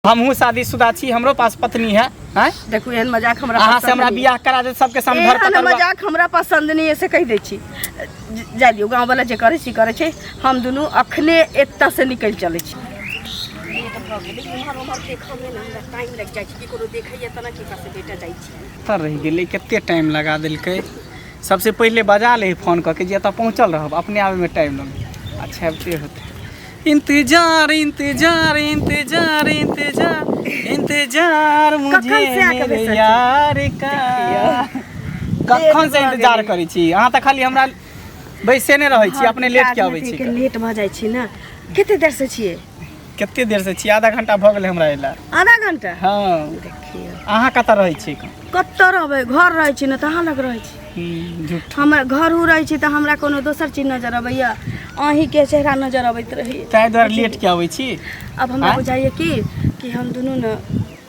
हमहूँ शादीशुदा छी, हमरो पास पत्नी है। आँय? देखू, एहन मजाक हमरा अहाँ से पसंद हमरा नहि। बियाह करा दे, सबके सामने घर एहन पकड़वा। मजाक हमरा पसंद नहीं है से कहि दै छी। जाय दियौ, गाँव वाला जे करै छी करै छै, हम दुनू अखने एतऽ से निकलि चलै छी। इम्हर उम्हर देखऽमे ने हमरा टाइम लागि जाइ छै कि कोनो देखैया तऽ ने केकरा से बेटा जाइ छी। कतऽ रहि गेलै? कते टाइम लगा देलकै। सबसे पहिले बजा ले फोन कऽ के जे एतऽ पहुँचल रहब, अपने आबैमे टाइम लगै। अच्छा, आबिते होतै। इंतजार इंतजार इंतजार इंतजार इंतजार मुझे कखन से आके मेरे बैसल छी? यार का। कखन से भऽ इंतजार गेलै। करै छी। अहाँ तऽ खाली हमरा बैसे नहि रहै छी, अपने लेट के अबै छी। लेट भऽ जाइ छी ने। कते देर से छियै? कते देर से छी? आधा घंटा भऽ गेलै हमरा अयला। आधा घंटा? हँ। देखियौ। अहाँ कतऽ रहै छी? कतऽ रहबै? घर रहै छी ने तऽ अहाँ लग रहै छी। झूठ। हमरा घर उ रहै छी तऽ हमरा कोनो दोसर चीज नजर अबैया? अहीँके चेहरा नजर अबैत रहैया। ताहि दुआरे लेट के अबै छी। अब हमरा आँय? बुझाइए कि हम दुनू ने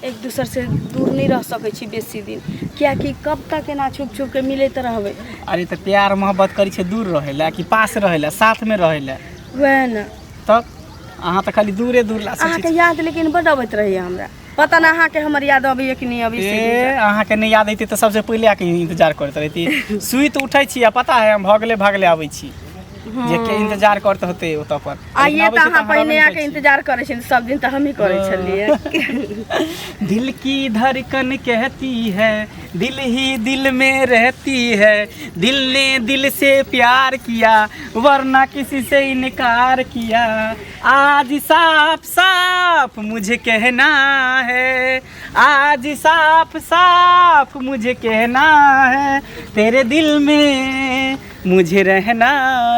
एक दोसर से दूर नहि रह सकै छी बेसी दिन, कियाकि कब तक एना छुप छुप के मिलैत रहबै? अरे, तऽ प्यार मोहब्बत करै छै दूर रहै लए कि पास रहै लए, साथमे रहै लए? वएह ने। तब अहाँ तऽ खाली दूरे दूर ला सोचै अहाँके याद लेकिन बड्ड अबैत रहैया हमरा। पता नहि अहाँके हमर याद अबैया कि नहि अबैया से ए नहि जानि। अहाँके नहि याद अयतै तऽ सबसे पहिले आके इंतजार करैत रहिती। सुति उठै छी आ पता है, हम भगले भगले आबै छी जे के इंतजार करते होते ओतऽ पर। आइए लेकिन आबै तऽ छी अहाँ अहाँ पहिने रहबे आके नहि करै इंतजार करै छी, सब दिन तऽ हमही करै छलियै। छी। दिल की धड़कन कहती है, दिल ही दिल में रहती है। दिल ने दिल से प्यार किया, वरना किसी से इनकार किया। आज साफ साफ मुझे कहना है, आज साफ साफ मुझे कहना है, तेरे दिल में मुझे रहना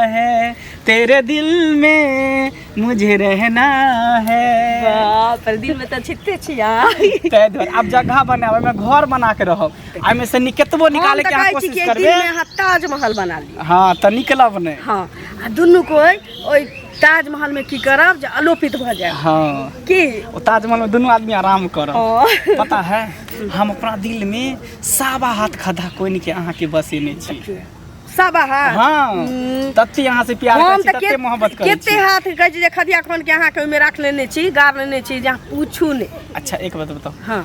है, तेरे दिल में मुझे रहना है। बाप रे, दिल में तऽ छिते छी अहाँ। ताहि दुआरे आब जगह बनाब, ओहिमे घर बना के रहब। एहिमे से केतबो हम निकाले तऽ के अहाँ कहै छी कोशिश कि एहि करबै दिल में अहाँ ताजमहल बना ली। हँ, तऽ निकलब नहि। हँ, आ दुनू कोइ ओहि ताजमहल में की करब जे अलोपित भऽ जायब। हँ। की ओ ताजमहल में दुनू आदमी आराम करब। हँ। पता है, हम अपना दिल में सावा हाथ खद्धा कोई के अहाँ के बसेने छी। सब हाथ? हँ। तते अहाँ से प्यार हम करै छी, तऽ तते मोहब्बत करै कते छी। हाथ कहै छी जे खदिया खोन के अहाँके ओहिमे राख लेने छी, गाड़ लेने छी, जे अहाँ पूछू नहि। अच्छा, एक बात बताउ। हँ।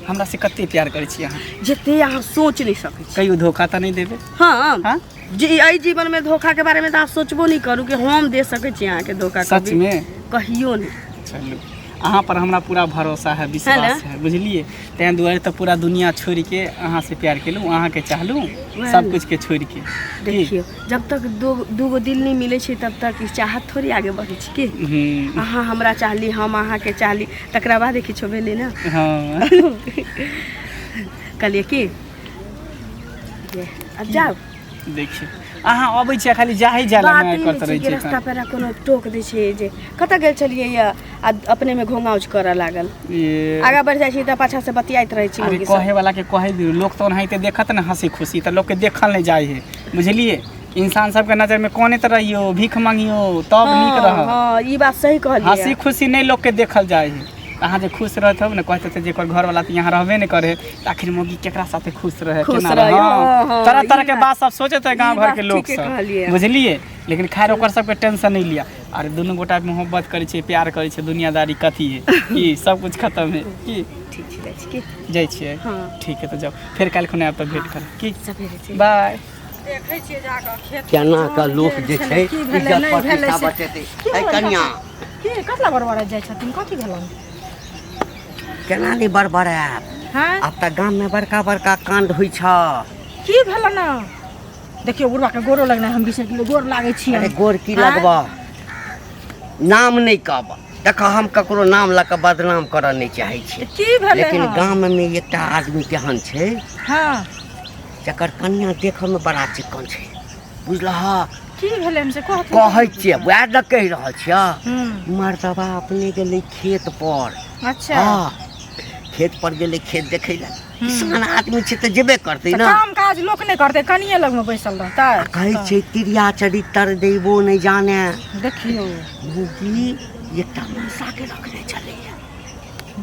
हमरा से कते प्यार करै छी अहाँ? जते अहाँ सोच नहि सकै छी। कहियो धोखा तऽ नहि देबै? हँ। हाँ? जी, एहि जीवन में धोखा के बारे में तऽ अहाँ सोचबो नहि करू कि हम दे सकै छी अहाँके धोखा। सच कभी। में? कहियो नहि। चलू, अहाँ पर हमरा पूरा भरोसा है, विश्वास है, बुझलिए? ताहि दुआरे तऽ पूरा दुनिया छोड़ि के अहाँ से प्यार केलहुँ, अहाँके चाहलहुँ, वएह सब ने। कुछ के छोड़ि के। की? देखियौ, जब तक दो दूगो दिल नहि मिलै छै तब तक ई चाहत थोड़ी आगे बढ़ै छै की? अहाँ हमरा चाहली, हम अहाँके चाहली, तकरा बादे किछो भेलै ने। हँ। कहलियै की ये, आब जाउ। देखियौ, अहाँ अबै छियै, खाली जाही जाय बात लए ई करैत नहि रहै छै कि छियै। रास्ता पेरा कोनो टोक दै छै जे कतऽ गेल छलियै या, आ अपनेमे घोंघाउज करऽ लागल। ये आगाँ बढ़ि जाइ छी तऽ पाछाँ से बतियाइत रहै छी अरे मौगी सब। कहे वाला के कहे दियौ। लोक तऽ ओनाहिते देखत ने हंसी खुशी, तऽ लोकके देखल नहि जाइ है, बुझलिए? इंसान सबके नजरमे कनैत रहियौ, भीख मांगियौ, तब नीक हँ रहत। हँ, ई बात सही कहलियै। हंसी खुशी नहि लोकके देखल जाइ है। अहाँ जे खुश रहत हो ने, कहैत हेतै जे एकर घरवाला तऽ यहाँ रहबे नहि करे, तऽ आखिर मौगी केकरा साथे खुश रहे? खुश केना रहे? रहे? हँ, हँ, तरह ई तरह के बात- बात सब सोचैत है गाँव ई घर बात के लोक ठीके सब, कहलियै। बुझलिए? लेकिन खैर, ओकर सबके टेंशन नहि लिअ। अरे, दुनू गोटा मोहब्बत करै छै, प्यार करै छै, दुनियादारी कथी है? की सब कुछ खत्म है की? ठीक छै, जाइ छी की? जाइ छियै? हँ। ठीक है, तऽ जाउ। फेर काल्हि खुना आयब तऽ भेंट करब की? सवेरे चलि। बाय। देखै छियै जाकऽ खेत केना कऽ लोक जे छलै, छै की भेलै, इज्जत नहि भेलै प्रतिष्ठा से। बचेतै? की ऐ भेलै? कनिया। की कतला बड़बड़ाइत जाइ छथिन? कथी भेलनि? केना नहि बड़बड़ायब? हँ। आब तऽ गाममे बड़का बड़का काण्ड होइ छ। की भेलनि? देखियौ, बुढ़बा के गोरो लगनाइ हम बिसरि गेलियै। गोर लागै छी। अरे, गोर की आँय? लगबह? नाम नहि कहब। देख, हम ककरो नाम लऽ कऽ बदनाम करऽ नहि चाहै छी। की भेलै? लेकिन हँ? गाममे एकटा आदमी केहन छै जकर कनिया देखऽमे बड़ा चिक्कन छै, बुझलहक? की भेलै से कहथिन। कहै छियै, वएह ने कहि रहल छियह। मर्दबा अपने गेलै खेत पर। अच्छा। हँ, खेत पर गेलै, खेत देखै लए। किसान आदमी छै तऽ जेबे करतै तऽ ने। काम काज लोक नहि करतै, कनिये लगमे बैसल रहतै? कहै छै, तिरिया चरित्र दैबो नहि जाने। देखियौ। मौगी एकटा मनसा के रखने छलैया।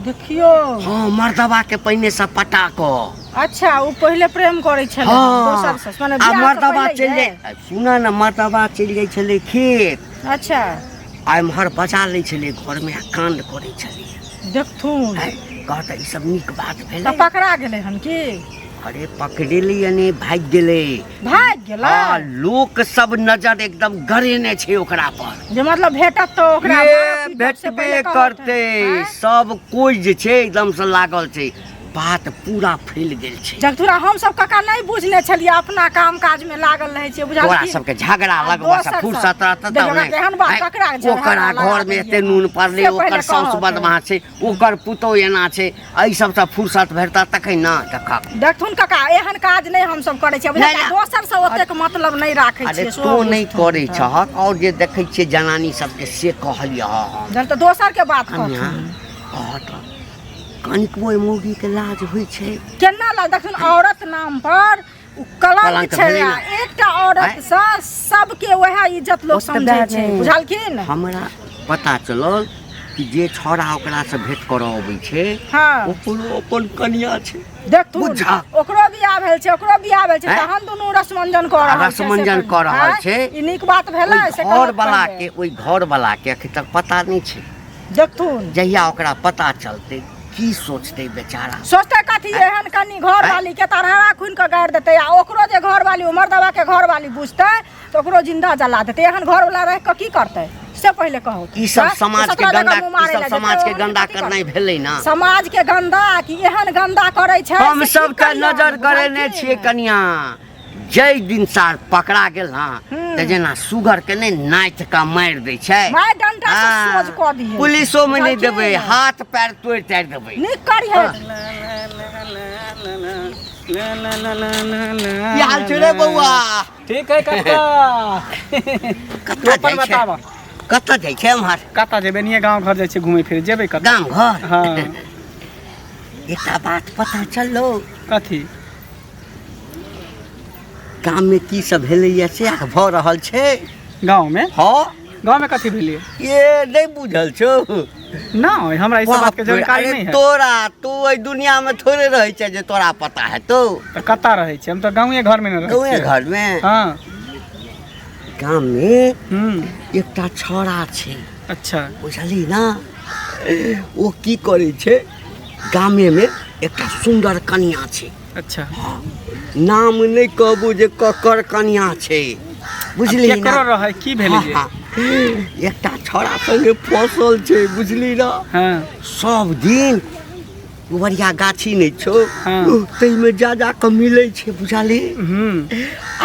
देखियौ। हँ, मर्दबा के पहिने से पटा कऽ। अच्छा, ओ पहिले प्रेम करै छलै दोसर से, मने आ बियाह से मर्दबा पहिले? चलि जाइ, सुन ने, मर्दबा चलि जाइ छलै खेत अच्छा आ एम्हर बजा लै छलै घरमे आ काण्ड करै छलै। देखथुन। कह तऽ ई सब नीक बात भेलै? तऽ पकड़ा गेलै हन की? अरे पकड़ेलै ने, भागि गेलै। भागि गेलै? हँ, लोक सब नजर एकदम गरेने छै ओकरा पर, जे मतलब भेटत तऽ ओकरा ये मारब पीटब से भेटबे पहिले कहत। करतै। आँय? सब कोइ जे छै एकदम से लागल छै, बात पूरा फैल गेल छै। जगथुरा हम सब काका नहि बुझने छलियै, अपना काम काज में लागल रहै छियै, बुझलखिन? तोरा सबके झगड़ा आ लगबा से दोसर फुर्सत सब। रहत तब देखियौ, ने। केहन बात, आँय, ककरा झगड़ा ओकरा लगा घर में देलियै? एते नून पड़लै, से पहिले ओकर साउस कहत। बदमाश छै, ओकर पुतोह एना छै, एहि सबसँ फुर्सत भेटत तखन ने देखब। देखथुन काका, एहन काज नहि हम सब करै छियै, नहि, बुझलियै? नहि। दोसर से ओतेक मतलब नहि राखै अरे छियै। तू नहि करै छहक, और जे देखै छियै जनानी सबके से कहलियै हम। जहन तऽ दोसर के बात कनिया कहथुन। कहत कनिकबो मौगी के लाज होइ छै? केना लाज? देखथुन, औरत नाम पर उ कलंक कलंक छै। भेलै आ ने। एकटा औरत आँय? से सबके वएह इज्जत लोक ओतबे समझै छै, नहि। बुझलखिन? हमरा पता चलल कि जे छौड़ा ओकरासँ भेंट करऽ अबै छै, ओकरो अपन कनिया छै। देखथुन, बुझा। ओकरो बियाह भेल छै, ओकरो बियाह भेल छै, आँय? तहन दुनू रसमंजन कऽ रहल छै, से रसमंजन कऽ रहल आँय? छै। ई नीक बात भेलै? ओहि से घर कहत वाला पहिले। के, ओहि घर वाला के अखन तक पता नहि छै। देखथुन, जहिया ओकरा पता चलतै, की सोचतै बेचारा? सोचते कथी? एहन कनी घर वाली के तरहरा खुनि कऽ गाड़ि देतै, आ ओकरो जे घर वाली, मर्दवा के घर वाली बुझतै तऽ ओकरो जिंदा जला देतै। एहन घर वाला रहि कऽ की करतै, से पहिले कहू। ई सब आँय? समाज के 17 जगह गंदा, मुँह ई मारै सब लए समाज जेतै, के ओहन गंदा कथी करनाइ करतै? भेलै ना? समाज के गंदा कि एहन गंदा करै छै हम से की सब तऽ करियै? नजर गरेने बुझलखिन? छियै कनिया, जै दिन सार पकड़ा गेल हँ तऽ जेना सुगर के नहि नाथि कऽ मारि दै छै, मारि डंटा से हाँ, सोझ कऽ दिहे। पुलिसो मे नहि बुझलखिन? देबै, हाथ पैर तोड़ि ताड़ि देबै। नीक करिहे। की हाल छै रे बौआ? ठीक है कक्का। कतऽ अपन जाइ छै? बताबऽ। कतऽ जाइ छै एम्हर? कतऽ जेबै? एनिये गाँव घर जाइ छियै घुमै फिरै, जेबै कतऽ? गाम घर। हँ। एकटा बात पता चललो? कथी? गाम में की सब भेलैया से भऽ रहल छै। गाँव में? हँ। गाँव में कथी भेलै? ये नहि बुझल छौ? नहि, हमरा ई सब बात के बाप रे, जानकारी अरे नहि है। तोरा, तू एहि दुनिया में थोड़े रहै छै जे तोरा पता हेतौ। तऽ कतऽ रहै छी? हम तऽ गाँवे घर में ने रहै गाँवे छियै। घर में? हँ। गाम में हम्म एकटा छौड़ा छै। अच्छा। बुझली ना, ओ की करै छै, गामे में एकटा सुन्दर कनिया छै। अच्छा। नाम नहि कहबू जे ककर कनिया छै, बुझली ना? केकरो रहै, की भेलै जे? हाँ, एकटा छौड़ा संगे फसल छै, बुझली ना? हँ। सब दिन बढ़िया गाछी नहि छौ, हाँ। ताहिमे जा जा कऽ मिलै छै, बुझली? हम्म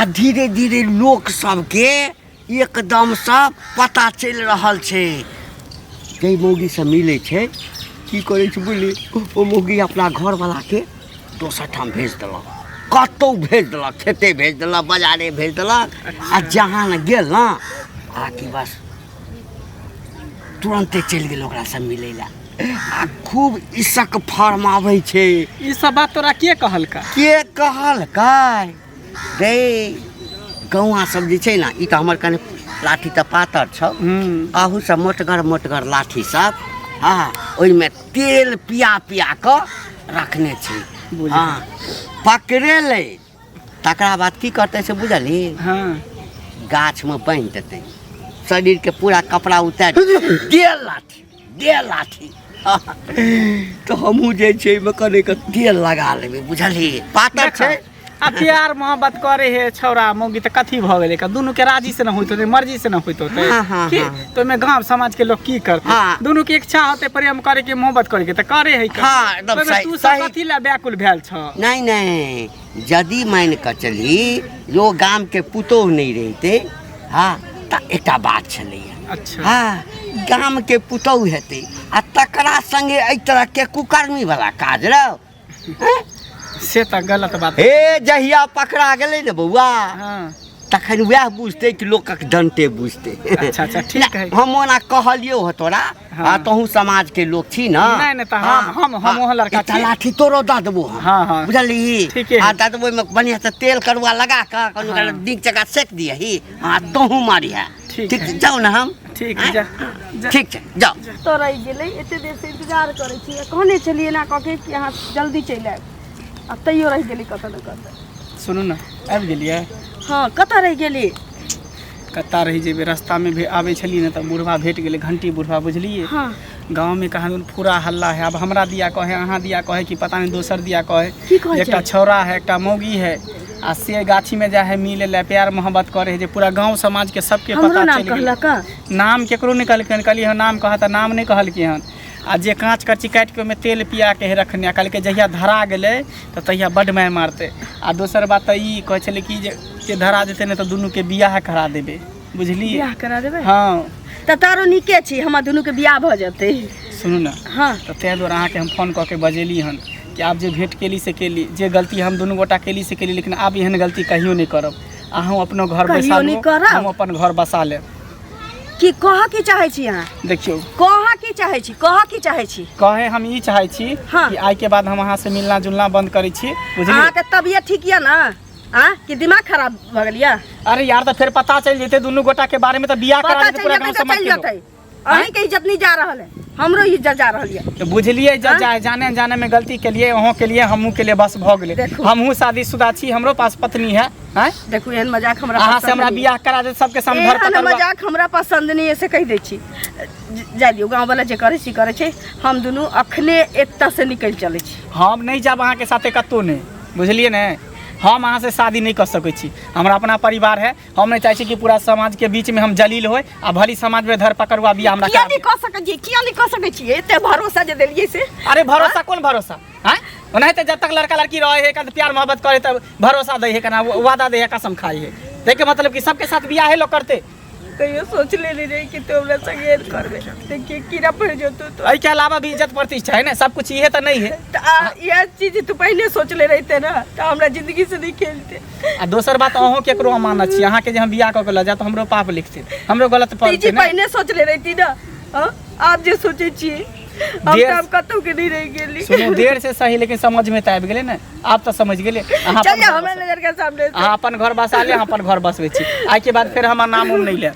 आ धीरे धीरे लोक सबके एकदमसँ पता चलि रहल छै। जाहि मौगीसँ मिलै छै, की करै छै बुझली? ओ मौगी अपना घरवलाके दोसर ठाम भेज देलक, कतहु भेज देलक, खेते भेज देलक, बाजारे भेज देलक, आ जहाँ ने गेल ने, आ कि बस तुरन्ते चलि गेल ओकरासँ मिलै लए, आ खूब इसक फरमाबै छै। ई सब बात तोरा के कहलका? के कहलकै रे? गौआँ सब जे छै ने, ई तऽ हमर कनि लाठी तऽ पातर छौ, हम्म अहू सब मोटगर मोटगर लाठी सब, हँ, ओहिमे तेल पिया पिया कऽ रखने छै। बुझल। हँ, पकड़ेलै तकरा बाद की करतै से बुझलही? हँ। गाछमे बान्हि देतै, शरीरके पूरा कपड़ा उतारि दे लाठी, दे लाठी, तऽ हमहूँ जे छै ओहिमे कनिक तेल लगा लेबै, बुझलही? पातर छै। आ प्यार मोहब्बत करे हे छौड़ा मौगी तऽ कथी भऽ गेलै? दुनू के राजी से न होइत होतै, मर्जी से न होइत होतै? हाँ, हाँ, की हाँ। तो ओहिमे गाँव समाज के लोग की करतै? हाँ। दुनू के इच्छा होतै प्रेम करे के, मोहब्बत करे के, तऽ करे है। हाँ, एकदम ओहिमे सही- तू सब सही। कथी लए व्याकुल भेल छ? नहि नहि, यदि मानि कऽ चलही जो गामके पुतोहु नहि रहितै, हँ, तऽ एकटा बात छलैया। अच्छा। हँ, गामके पुतोहु हेतै आ तकरा संगे एहि तरहके कुकर्मी वाला काज रौ? से तऽ गलत बात। हे, जहिया पकड़ा गेलै ने बौआ, हाँ तखन वएह बुझतै कि लोकक डंटे बुझतै। अच्छा अच्छा, ठीक है। हम ओना कहलियौ ह तोरा। हाँ। आ तहूँ समाज के लोक छी ना? नहि, नहि, तऽ हम हाँ, ओहन लड़का एकटा छी। लाठी तोरो दऽ देबो हम। हाँ, हाँ। बुझलही? ठीके है। आ दऽ देबो, ओहिमे बढ़िआँ से तेल करुआ लगा कऽ कनि ओकरा हाँ। नीक जकाँ सेक दियही, आ तोहूँ मारिहे। ठीक ठीक है। छै, जाउ ने हम। ठीक है, जा जा। ठीक छै, जाउ। तऽ रहि गेलै? एते देरसँ इंतजार करै छी। कहने छलियै एना कऽ के कि अहाँ जल्दी चलि आयब, आ तैयो रहि गेली कतऽ ने कतऽ। सुनू ने, आबि गेलियै? हँ, कतऽ रहि गेली? कतऽ रहि जेबै? रास्तामे भी आबै छलियै ने तऽ बुढ़बा भेट गेलै, घंटी बुढ़बा, बुझलियै? हँ। गाँवमे कहाँ दन पूरा हल्ला है। आब हमरा दिया कहे, अहाँ दिया कहे, कि पता नहीं दोसर दिया कहे। की कहै एकटा छै? छौड़ा है, एकटा मौगी है, आ से गाछीमे जाइ है मिले ला, प्यार मोहब्बत करे है, जे पूरा गाँव समाजके सबके हमरो पता नाम चलि गेलै। कहलक? नाम केकरो नहि कहलकै हन। कहलियै हन नाम कहत, तऽ नाम नहि कहलकै हन। आ जे काँच करची काटि कऽ ओहिमे तेल पिया के हे रखने, आ कहलकै जहिया धरा गेलै तऽ तहिया बड्ड मारि मारतै। आ दोसर बात तऽ ई कहै छलै कि जे के धरा जेतै ने तऽ दुनूके बियाह करा देबै, बुझलियै? बियाह करा देबै? हँ। तऽ तारो नीके छी, हमर दुनूके बियाह भऽ जेतै। सुनू ने। हँ। तऽ ताहि दुआरे अहाँके हम फोन कऽ के बजेली हन कि आब जे भेँट केली से केली, जे गलती हम दुनू गोटा केली से केली, लेकिन आब एहन गलती कहियो नहि करब। अहूँ अपनो घर कहियो बसा नहि लू, करब? हम अपन घर बसा लेब। की कहऽ की चाहै छी अहाँ? देखियौ, कहऽ की चाहै छी, कहऽ की चाहै छी? कहे हम ई चाहै छी हाँ। कि आइके बाद हम अहाँसँ मिलना जुलना बंद करै छी, बुझलियै? अहाँके तबियत ठीक यऽ ने? आ कि दिमाग खराब भऽ गेल यऽ? अरे यार, तऽ फेर पता चलि जेतै दुनू गोटा के बारे में, तऽ बियाह करा पता देतै चलि पूरा जेतै गाँव तऽ समाज चलि के लोग। जेतै। अहींके इज्जत नहि जा रहल है, हमरो इज्जत जा रहल यऽ। तऽ बुझलियै जे हाँ? जाए जाने अनजाने में गलती केलियै, अहूँ केलियै, हमहूँ केलियै, बस भऽ गेलै। देखू। हमहूँ शादीशुदा छी, हमरो पास पत्नी है, आँय? देखू, एहन मजाक हमरा अहाँ से पसंद हमरा नहि। बियाह करा देत सबके सामने धर एहन पकड़वा। मजाक हमरा पसंद नहीं है से कहि दै छी। जाय दियौ, गाँववला जे करै छी करै छै। हम दुनू अखने एतऽ से निकलि चलै छी। हम नहि जायब अहाँके साथे कतहु नहि, बुझलियै ने? हम अहाँसँ शादी नहि कऽ सकै छी। हमरा अपना परिवार है, हम नहि चाहै छी कि पूरा समाजके बीचमे हम जलील होय, आ भली समाजमे धर पकड़ुआ बियाह हमरा किया करा नहि कऽ सकै छियै? किया नहि कऽ सकै छियै? एते भरोसा जे देलियै से? दिअ। अरे भरोसा, कोन भरोसा? आँय, ओनाहिते जब तक लड़का लड़की रहे है, कन प्यार मोहब्बत करे तब भरोसा दै है, कना वादा दै है, कसम खाई है। ताहिके मतलब कि सबके साथ बियाह है लोग करते। कहियो सोचले नहि रही कि तू हमरा संगे एहन करबे। देखिए, कीड़ा पड़ि जेतौ तो। एहिके अलावा भी इज्जत प्रतिष्ठा है ने, सब कुछ इहे तऽ नहीं है। तऽ आ इएह चीज तू पहिने सोचले रहिते ने तऽ हमरा जिंदगी से नहि खेलते। आ दोसर बात, अहूँ केकरो अमानत छी। अहाँके जे हम बियाह कऽ के लऽ जायब तऽ हमरो पाप लिखते, हमरो गलत ई पड़तै चीज ने। पहिने सोचले रहिती ने। हाँ? आब जे सोचै छियै हम देर तऽ आब कतहु के नहि रहि गेली। सुनू, देर से सही लेकिन समझ में तऽ आबि गेलै ने, आब तऽ समझ गेलै। अहाँ चल अपन जाओ घर हमरा बसा- नजर के सामने से। अहाँ अपन घर बसा ले, हम अपन घर बसबै छी। आइके बाद फेर हमर नाम उम नहि लेब।